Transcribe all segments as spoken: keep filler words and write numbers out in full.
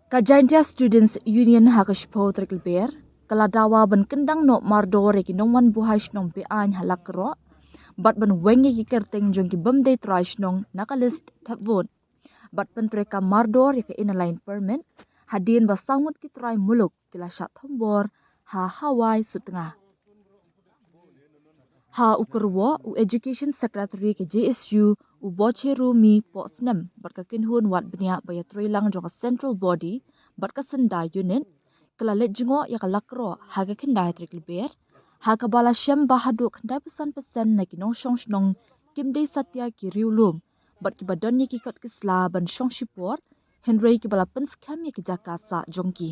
Ka Jaintia Students Union ha ka shiphew tarik Lber ka la dawa ban kyndang noh mardor ïa ki nongwan buhai shnong be-aiñ ha Lakroh bad ban weng ïa ki kyrteng jong ki bym dei trai shnong na ka list thep vote bad pyntreikam mardor ïa ka Inner Line Permit hadien ba saw ngut ki trai muluk ki la shah thombor ha Hawaii Sutnga. Ha u kyrwoh u Education Secretary ka J S U u Bocherumi Pohsnem bad ka kynhun wad bniah ba ïatreilang jong ka Central Body bad ka Synda Unit ka la leit jngoh ïa ka Lakroh ha ka khyndai tarik Lber ha kaba la shem ba haduh khyndai phew san percent na ki nongshong shnong kim dei satia ki riewlum bad kiba don ïa ki kot ki sla ban shong shipor, hynrei kiba la pynskhem ïa ki jaka sah jong ki.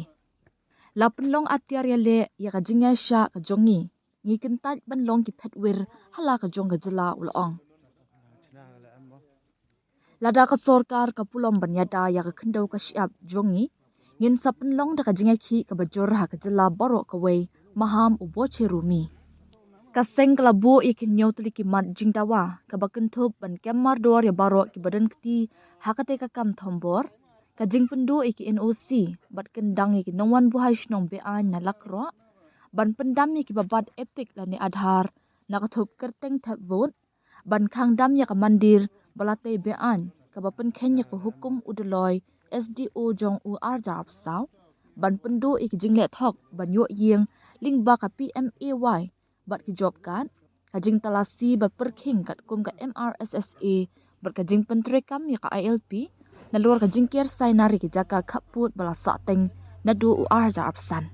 La pynlong atiar ïaleh ïa ka jingïaishah ka jong ngi. Ngi kyntait ban long ki phetwir ha la ka jong ka jylla, u la ong. Lada ka sorkar ka pulom ban ïada ïa ka khyndew ka shyiap jong ngi, ngin sa pynlong da ka jingïakhih kaba jur ha ka jylla baroh kawei, maham u Bocherumi. Ka seng ka la buh ïa ki hynñiew tylli ki mat jingdawa kaba kynthup ban kem mardor ïa baroh kiba don kti ha katei ka kam thombor, ka jingpynduh ïa ki N O C bad kyndang ïa ki nongwan buhai shnong be-aiñ na Lakroh, ban pyndam ïa kiba bat EPIC lane Aadhaar na ka thup kyrteng thep vote, ban khang dam ïa ka mandir ba la tei be-aiñ kaba pynkheiñ ïa ka hukum u Dolloi S D O jong u arjar phew saw, ban pynduh ïa ki jingleh thok ban ïoh ïing lyngba ka P M A Y bad ki job card, ka jingtalasi ba pyrkhing katkum ka M R S S A bad ka jingpyntreikam ïa ka I L P nalor ka jingker sainar ïa ki jaka khappud ba la sahteng naduh u arjar phew san.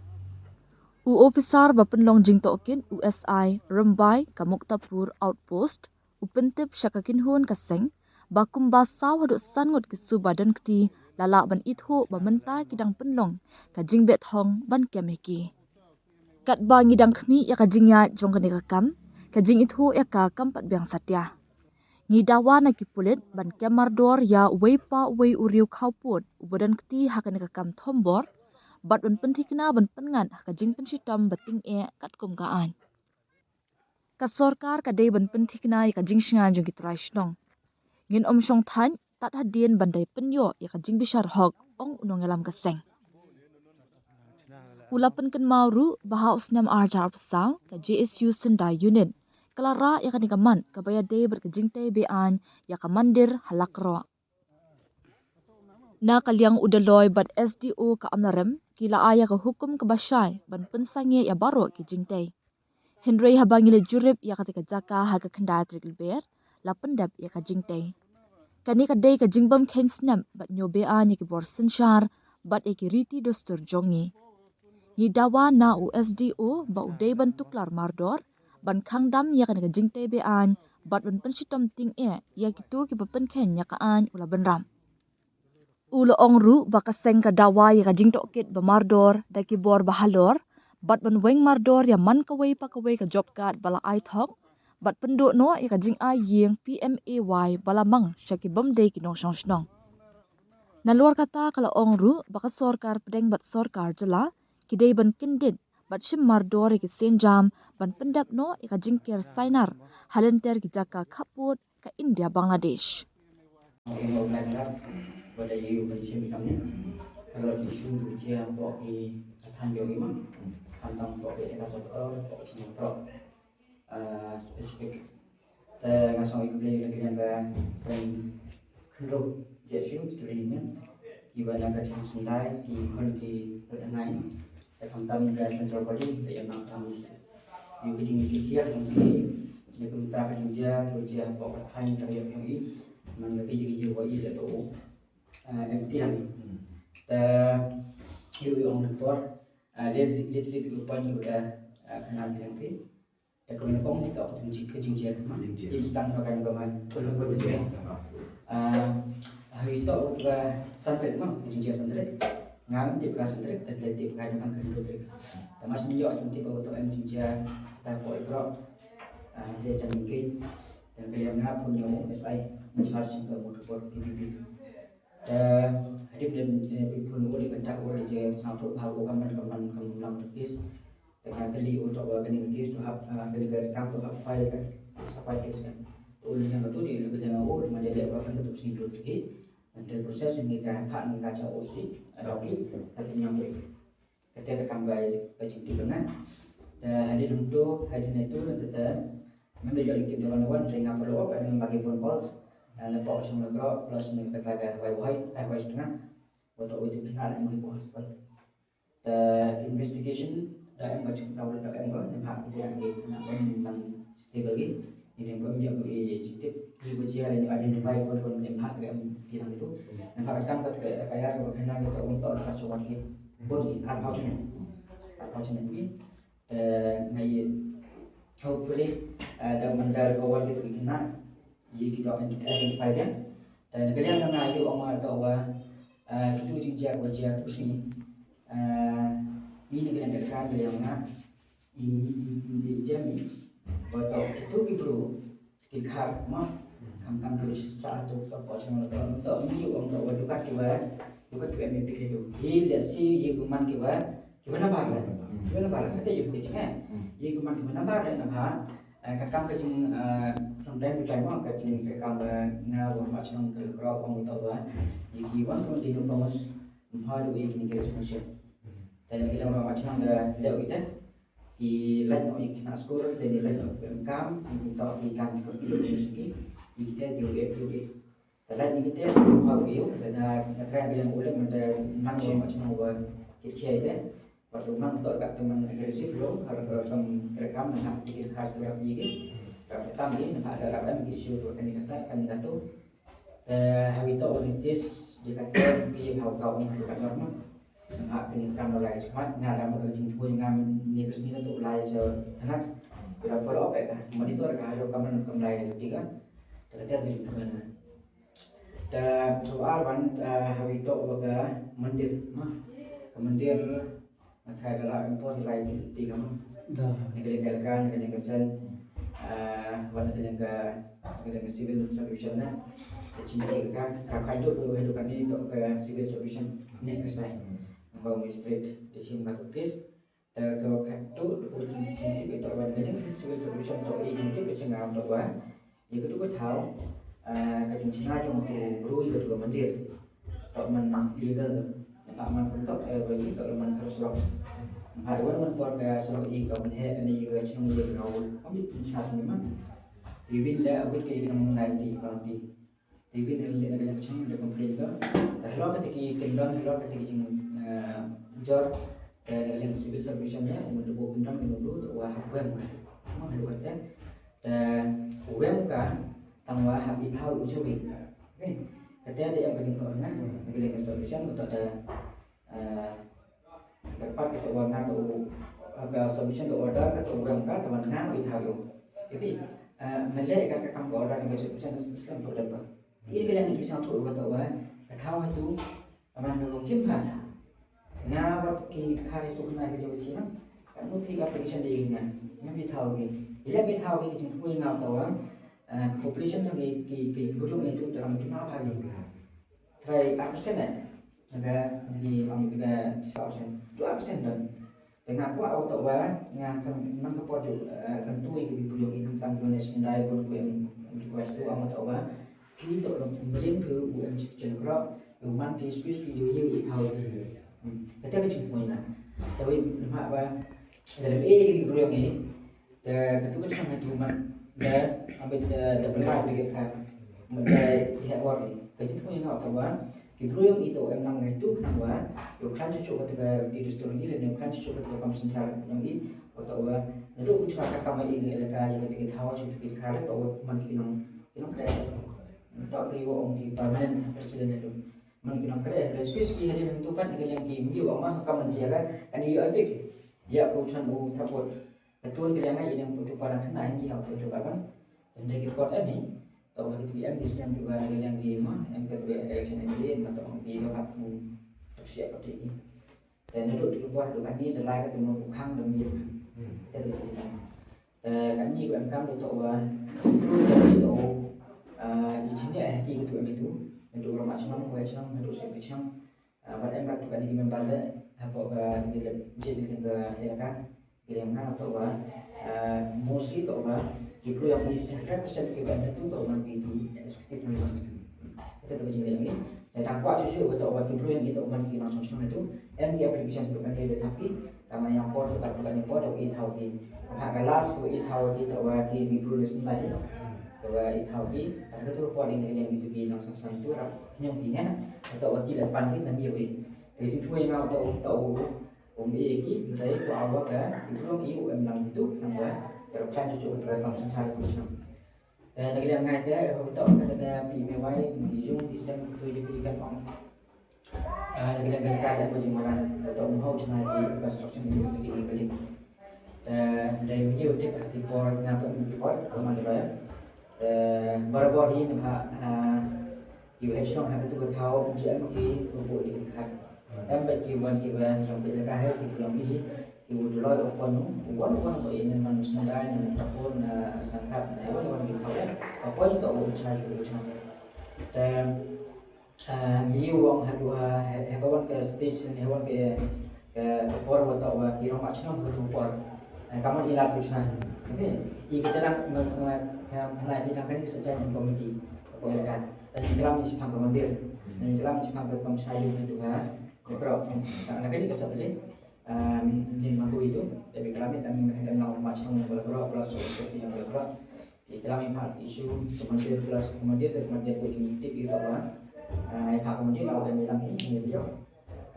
U ophisar ba pynlong jingtohkit, u S I Rymbai ka Muktapur Outpost, u pyntip sha ka kynhun ka seng ba kumba saw haduh san ngut ki suba don kti la lah ban ithuh ba mynta ki dang pynlong ka jingbeh thong ban kem ïa ki. Katba ngi dang khmih ïa ka jingïaid jong kane ka kam, ka jingithuh ïa ka kam pat biang satia. Ngi dawa na ki pulit ban kem mardor ïa uwei pa uwei u riew khawpud uba don kti ha kane ka kam thombor bad ban pynthikna ban pynngat ha ka jingpynshitom ba tyngeh katkum ka aiñ. Ka sorkar ka dei ban pynthikna ïa ka jingshngaiñ jong ki trai shnong. Ngin ym shong thait tad hadien ban dei pynïoh ïa ka jingbishar hok, ong u nongïalam ka seng. U la pynkynmaw ruh ba ha u snem arjar phew saw ka J S U Synda Unit ka la rah ïa kane ka mat kaba ïadei bad ka jingtei be-aiñ ïa ka mandir ha Lakroh. Na ka liang u Dolloi bad S D O ka Amlarem ki la ai ïa ka hukum kaba shai ban pynsangeh ïa baroh ki jingtei. Hynrei haba ngi la jurip ïa kata ka jaka ha ka khyndai tarik Lber, la pyndep ïa ka jingtei. Kane ka dei ka jingbym kheiñ snep bad ñiew be-aiñ ïa ki bor synshar bad ïa ki riti dustur jong ngi. Ngi dawa na u S D O ba u dei ban tuklar mardor, ban khang dam ïa kane ka jingtei be-aiñ bad ban pynshitom tyngeh ïa kito kiba pynkheiñ ïa ka aiñ, u la bynrap. U la ong ruh ba ka seng ka dawa ïa ka jingtohkit ba mardor da ki bor ba halor bad ban weng mardor ïa man kawei pa kawei ka job card ba la ai thok bad pynduh noh ïa ka jingai ïing P M A Y ba la mang sha ki bym dei ki nongshong shnong. Nalor kata ka la ong ruh ba ka sorkar pdeng bad sorkar jylla ki dei ban kyndit bad shim mardor ïa ki sienjam ban pyndep noh ïa ka jingker sainar ha lynter ki jaka khappud ka India Bangladesh. Ïa u Blai Khlad, ba da ïa u ban shim kam ne. Ka long issue u jia hapoh ki thaiñ jong ngi ma. Khamtam hapoh ki Eka Sator, hapoh ki Chinapro, ah, specific. Te nga sngew ïa u Blai la ka liang ka seng khynroo J S U Student Union. Kiba na ka Chin Sendai, ki khun ki rit ngai. Te khamtam ka central body, te ïa ma kam ïa ka jingkyrkieh jong ki, ïa ka mynta ka jingjia, ka jia hapoh ka thaiñ ka ïa jong i, man ka ki jingïa wa i le to, eh, M T M. Te ïa u ong por, eh, le le le tu pan ïa ka, eh, khnang ki dang ki. Te ka mynta kong ïa to ka jingjia, ka jingjia ma. Jingjia. Ïa sdang ka kan ba man. Ka jingjia. Ah, ha ïa to ka san tarik ma, ka jingjia san tarik. Nga ngam tip ka san tarik, te tip ka kan ka dua tarik. Te mas ngi ïoh jingtip ba to em jingjia ta ko i bro. Ah, te jan mungkin. Te ka liang nga pun ïa u S I in charge jong ka Motopur T V B. Te hadien, eh, pun u dei ban tak u dei je sangtu ba u kam ban kam ban kam lang case. Te ka kali u to ba kani ka case to hap, ah, kani ka kam to hap file ka, hap file case ka. To u ni ka tu ni ka jana u ma de le ka kan tu sing tu ki. Under process ngi ka phah ngi ka cha O C, adoptee, ka ti nyong wei. Kata ka kam ba ka jingtip nga. Te hadien hangto, hadien hangto na te te. Mynta ïoh ïa ki tip da wan wan, te nga follow up, hadien ba ki phone calls. Na pok chong na kro, plus ni kata ka wai wai, ai wai sutnga. Wa to wai tip nga la ngi pok hospital. Te investigation da em ka jingdaw da em ka, ne pha ki ïa ki na ban ban stable ki. Ni ne ban ïa ki jingtip ki ko jia le identify ko ko ne pha ka em ki nang itu. Ne pha ka kam ka F I R ko kena ki to un to ka so wan ki. Bun ki ar pau chene. Ar pau chene ki. Te ngai hopefully da man da ko wan ki to ki kena. Ye ki to identify dia. Te ne ka liang na yu ong ma to wa kitu jingjia ko jia tu sini. Ini ka liang ka liang na ini jami. Wa to kitu ki bru ki khar ma kam kam tu sa tu to po chang to to ni yu ong to wa dukat ki wa dukat ki wa mi pik tu. Hi le si ye ku man ki wa ki wa na ba la ki wa na ba la kata yu ki chang ye ku man ki wa na ba la na ba. Ka kam ka jing from time to time ka jing ka kam ba nga wa ma chang ka kro ong to wa ye ki wan ko ki no promise. Mha du i kini ki resolution. Te ngi long rong achnong da leh ite. I lait no i kina skur te i lait no i kam i to i kam i ko i resolution ki i te i i i. Te lait ni te mha u i te na na trai bilang ulang menta nang rong achnong wa ki kia ite. Waktu nang to ka tu man aggressive lo har kam rekam na ki khas tu ki. Ka tam ni na ada ada ki issue tu kan ni kata kan ni kata. Te hawi to ni tis di kata pi hau kau ong hawi kau normal. Nga pini kam lo lai semat nga dah mut jingthuh nga ni kes ni tu lai so thanak. Bila follow up ka monitor ka haru kam kam lai ni tiga. Te kata jingthuh nga. Te tu ar ban hawi to ka mandir ma. Ka mandir Nga trai da la import hi lai ti ka ma. Da. Ni ka liang ka elaka, ni ka liang ka sen. Ah, wan ni ka liang ka, ni ka liang ka civil subdivision na. Ka chin ti ka, ka ka do do hedu ka ni to ka civil subdivision. Ni ka sai. Ba magistrate di him ka to case. Da ka ka to do ko chin ti ka to wan ni ka liang ka civil subdivision to i chin ti ka chin ngam to wan. Ïa katu ka thaw, ah, ka jingchna jong utu u bru ïa katu ka mandir. Toh man illegal. Namar man kumto, eh, ba ïa toh man ka surok. Namar wan man por ka surok ïa ka ban heh kane ïa ka chnong ïa ka Raul. Kam ïa pynchna ni man. Ïa win da wit ka ïa ka nang nai ti ka ti. Ïa win da ïa ka chnong da complain ka. Da halor kata ki kyndon, halor kata ki jing, eh, jor. Ka ïa ka civil subdivision ïa, ïa ka kyndon ka bru, wa hap weng. Ma halor kata. Te u weng ka tang wa hap i thaw u jong i. Kata dei em ka jingthoh nga, ka dei ka solution betul da, eh, dapat kita wa nga tu, eh, ka solution ka order ka tu weng ka tang wa nga i thaw u. Tapi, eh, mele ka ka kam ka order ka solution ka solution tu dapat. Ini ka yang i sang tu wa tu wa ka thaw tu Aman ka kim pha. Nga bad ki khar itu kena video sini. Kan mesti ka application di nga. Nga bi thaw ki. Ila bi thaw ki jingkhui nga tawa. Population ki ki ki burung itu dalam jumlah pha ki. Try apa persen eh. Ada di am kita seratus persen. Dua persen dan. Te nga kwah u toh wa nga kan nang ka por ju kan tu i ki briew i khamtam donation dai bun ku em request tu am u toh wa ki toh long mlien phi u em chi chen krok u man phi squeeze phi yu yu i thau. Kata ka jingpoi na. Te wi ma ba da lem e ki briew ngi te ka tu ka chang tu man da am da da bla de ka ma da i ha bor ka jingpoi na u toh wa Ki briew ïong i to em nang ngai tu nang wa ïoh khlaiñ chuh chuh kata ka riti dustur ngi lane ïoh khlaiñ chuh chuh kata ka kam synshar ngi. Kata wa naduh u chwa ka kam i ngi elaka ïa kata ki thaw chuh kata ki khar to wa man ki nong ki nong kre. To ki wa ong ki permanent resident tu man ki nong kre. Rescue ki hadien tu pat ki yang ki mi wa ma kam man jia ka kan ïoh abik. Ïa ko chan u thapot. Ka tuan ki yang ai i nang tu pa nang khana ngi ïa tu tu ka kan. Tang da ki report em hi. Toh ba ki em ki snem ki ba ki liang ki ma em ka tu election em ki ma toh ki ba hap tu tak siap ka ti. Te na tu ki buat tu kan ni da lai ka tu ma ku khang dam ni. Te tu cerita. Te kan ni ku em kam tu toh ba tu tu tu tu. Ah, i chim ya ki tu em tu. Tu ramah chang, wai chang, tu siap chang. Ah, bad em kat tu kan ki member le hapoh ka ki le jit ni ka elaka ki le nga to ba, ah, mostly to ba ki pru yang ni sehra persen ki ban tu to man ki ki executive member. Te ka jingïalang ngi. Te tang kwah shuh shuh ba to ba ki briew ïa ngi to ban ki nongshong shnong ïa tu. Em ki application to kane da thap ki. Tang ïa por to ba to kane por to i thaw ki. Ha ka last ko i thaw ki to ba ki ki briew listen ba hi. To ba i thaw ki. Tang ka tu por i ngi ngi tu ki nongshong shnong tu rap nyong ki ngan. To ba ki da pan ki nam ïa wi. Te jingthmu ïa nga to to um i ki. Dai ko awa ka ki briew i u em lang tu. Nang ba. Rap chan shuh shuh ka nongshong shnong. Te na ka liang ngai te, eh, to ka te P M A Y, yung ki sem tu yung ki kan ong. Ah, na ka liang ka te mo jing maran, to mo hau chna ki construction yung ki ki balik. Te dai mi yu tip ha ki por na pe mi por, ko man de ya. Te barabor hi na ha, ah, yu he shnong ha ka tu ka thaw, G M ki ko bo di ki khat. Em ba ki wan ki wan shnong ki la ka he ki long ki hi. Ki u dloi u pon u, u wan u wan u in man sendai na tapon na sangkat na u wan u pon u pon to u cha u cha. Te, eh, mi u wong ha dua, ha, ha ka wan ka stage, ha wan ka, ka, ka por wa to wa ki rong ach nong ha tu por. Eh, ka mon ila tu cha. Okey. I ka tenang, ma, ma, ka, na, i tang kan sa jan committee. Ko ila ka. Te i klam i sipang ka mandir. Te i klam i sipang ka kam cha u ha tu ha. Ko pro. Na ka ni ka sa tu. Em, nin ma ko itu, tapi kami kami menghendakkan nak umat semua yang bergerak, plus seperti yang bergerak. Di dalam impact isu kementerian plus kementerian dan kementerian pun tip itu apa. Eh, impact kementerian awak yang bilang ini, ini dia.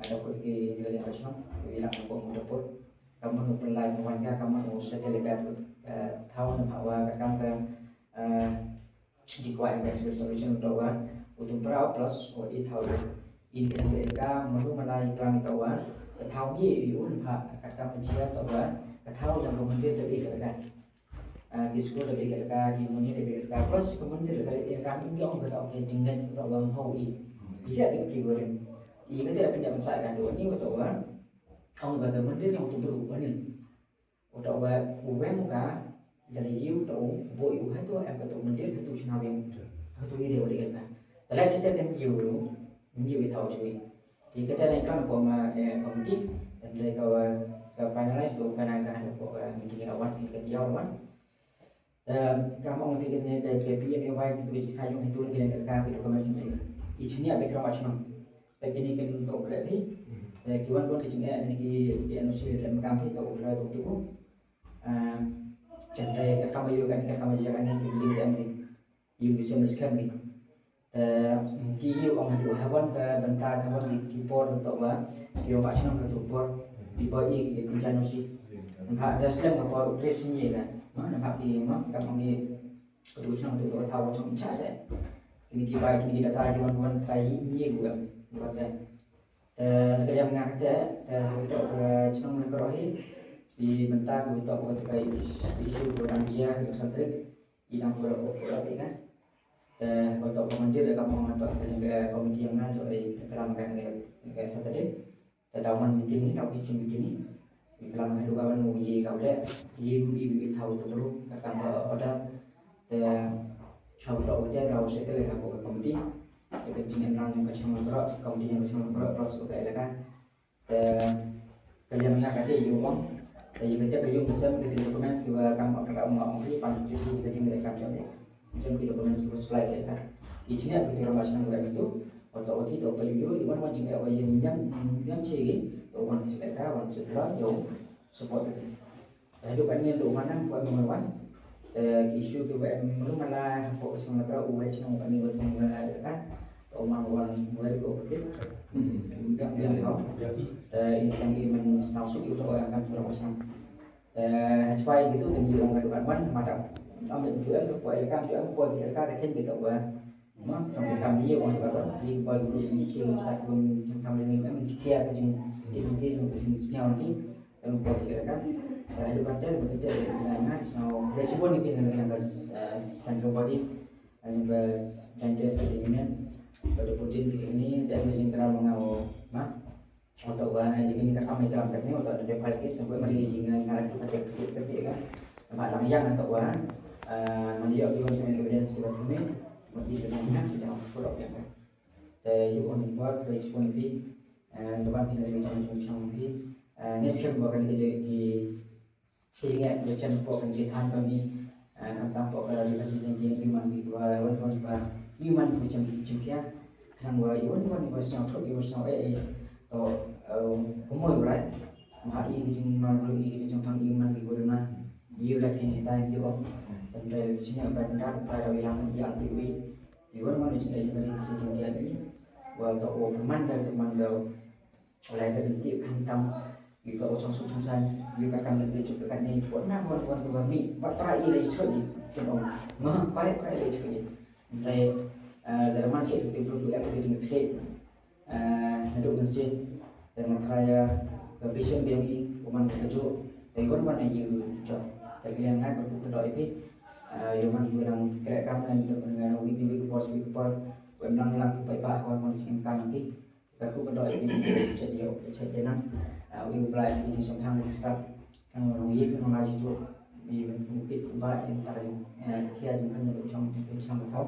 Ada pun di dalam yang kacang, bilang apa mau dapur. Kamu mau pelai warga, kamu mau saya delegat, eh, tahu nama awak, kamu, eh, Ji kwah ïa ka civil solution u thaw wa, u tum prau plus u i thaw wa. In ka dang ka manu malai klam i thaw wa, ka thaw ngi i un pha, ka kam ka jia thaw wa, ka thaw ïa ka mandir da i ka ka. Ah, ki skul da i ka ka, ki muni da i ka ka, plus ka mandir da i ka ka, in ka ong ka thaw ka jingngeit thaw wa mhaw i. I ka ding ki warin. I ka tira pinda masa ka do ni thaw wa. Ong ba ka mandir ïa u tum prau warin. U thaw wa u weng u ka, da la ïa u thaw u, bo u ha tu, em ka tu mandir, ha tu chna weng. Ha tu ire u dei ka. Da la ïa te tem ïa u, ïa u thaw chui. Ti ka te na ka ko ma, eh, committee, em le ka wa, ka finalize, ka wa final ka ha ko ka meeting ka wan, ka ïa wan. Em, ka ma ong pi ka ne, ka P M A Y, ki tu ka jingsa yung, ha tu ka ka, ka documents ni. I chnia ka kra ma chnong. Te kini kin to kre hi. Te ki wan wan ki jingeh ni ki, ki N O C lem kam hi to kre to tu. Ah, jendai ka kam yu kan ka kam jia kan ki building kan ni. Yu ki sem skem ni. Te ki yu ong hadu ha wan ka benta ka wan ki, ki por to ba. Ki ong ma chnong ka to por. Ki por i ki, ki jan N O C. Nang ha da slem ka por tres ni kan. Ma nang ha ki ma ka ong ki Ka tu chang tu ka thaw chang cha se. Kini ki bai kini ki data ki wan wan trai hi ni gu em. Gu em. Eh, ka yang nga kate, eh, ka chang na ka rohi. Di benta ku to ku ka issue ku ram jia ku santrik. Di nang pura pura pi kan. Eh, ku to ku mandir ka mong to ka komiti yang na to ai ka ram kan ka Saturday. Te da wan meeting ni, da u ki chin meeting ni. Ki klam ha duka ban u ye ka u leh, ye u ye u ye thaw tu bru, ka kam ba order. Te ha u to u te da u settle ha ko ka committee. Te ka jingim lang ka chang bro, committee ka chang bro, plus u ka elaka. Te ka liang na ka te ye u ong. Te ye ka te ka yung ka sem ka te documents ki ba kam order ka ong ong ki pan ki ka jing ka kam chang. Jong ki documents ki supply ka ka. I chini ki tu rama chang ka tu. Oto oti to pa yu yu wan wan jing ka wa yin yam yam chi ki. To wan si ka wan si la yo support. Ka tu kan yin tu wan nang ko wan wan. Eh, issue tu ba em lu mala ko sang la u wa chang ka ni wa tung ka ka. To wan wan wa ko ke. Yang yang kau. Eh, ini yang ini men sang su itu orang kan tu rama chang. Eh, hachwa gitu, dan juga nggak kan man, mata. Am itu em ko el kan tu em ko el kan kan gitu wa. Ma, kan kita ni orang juga kan, di bal ni ni cil tak pun kan ni em kia ke jing, di mungkin ke jing sinyal ni, em ko el kan. Eh, itu kan tel begitu na na so, resipon ni kan yang ke, eh, central body, yang ke Giant Test ni, pada putin ni, dan jing kenal mengenal, ma. Oto wa, eh, ini ka kam ita angkat ni, oto ada file case, sampai mari ingat ingat tu kata kata kata kan. Nama lang yang oto wa, eh, mari yo iwan dengan evidence kita tu ni, mari kita ingat kita nak follow up yang kan. Eh, you on work, respond di, eh, depan kita dengan chang chang chang di, eh, ni sekarang bukan kita di Ki jingeh ba chen pok kan ki than ka mi, eh, kan tang pok ka ri ka si jingeh ki man ki ba wan wan ba ki man ki chen chen kia. Tang wa i wan wan wa sñiaw thok i wa sñiaw eh eh. To kumoi wa rai. Ma i ki jingman ru i ki jingchangphang i man ki wa duna. I wa rai ki ni tai ki wa. Tang rai sñiaw ba sñiaw ba rai i lang i ang ki wi. I wan wan i jingdai i man ki jingdai i. Wa to wa man da man da. Wa lai ka dei ti kham tam. I ka o chong suk chong san. I ka kam da ti chuk ka ni. Wa na wan wan wa mi. Ba pra i lai choi. Sino. Ma pa i pra i lai choi. Ntai, eh, da man sih tu tu tu yang tu jing phe. Eh, nadu man sih da man kaya ka vision biang i, uman ka ju. Da i wan wan i ju jok. Da biang ngai ba ku ka doi phi. Eh, i wan i nang kre kam nang i nang wi wi por wi por. Wan nang lang pai ba wan wan jing kam nang ki. Ka ku ka doi i jing chet yo chet nang. Eh, wi u blai i jing song hang i start. Nang nang i nang la ju ju. I ban pun pit ba i ta jing. Eh, kia jing kan nang chong chong ka thau.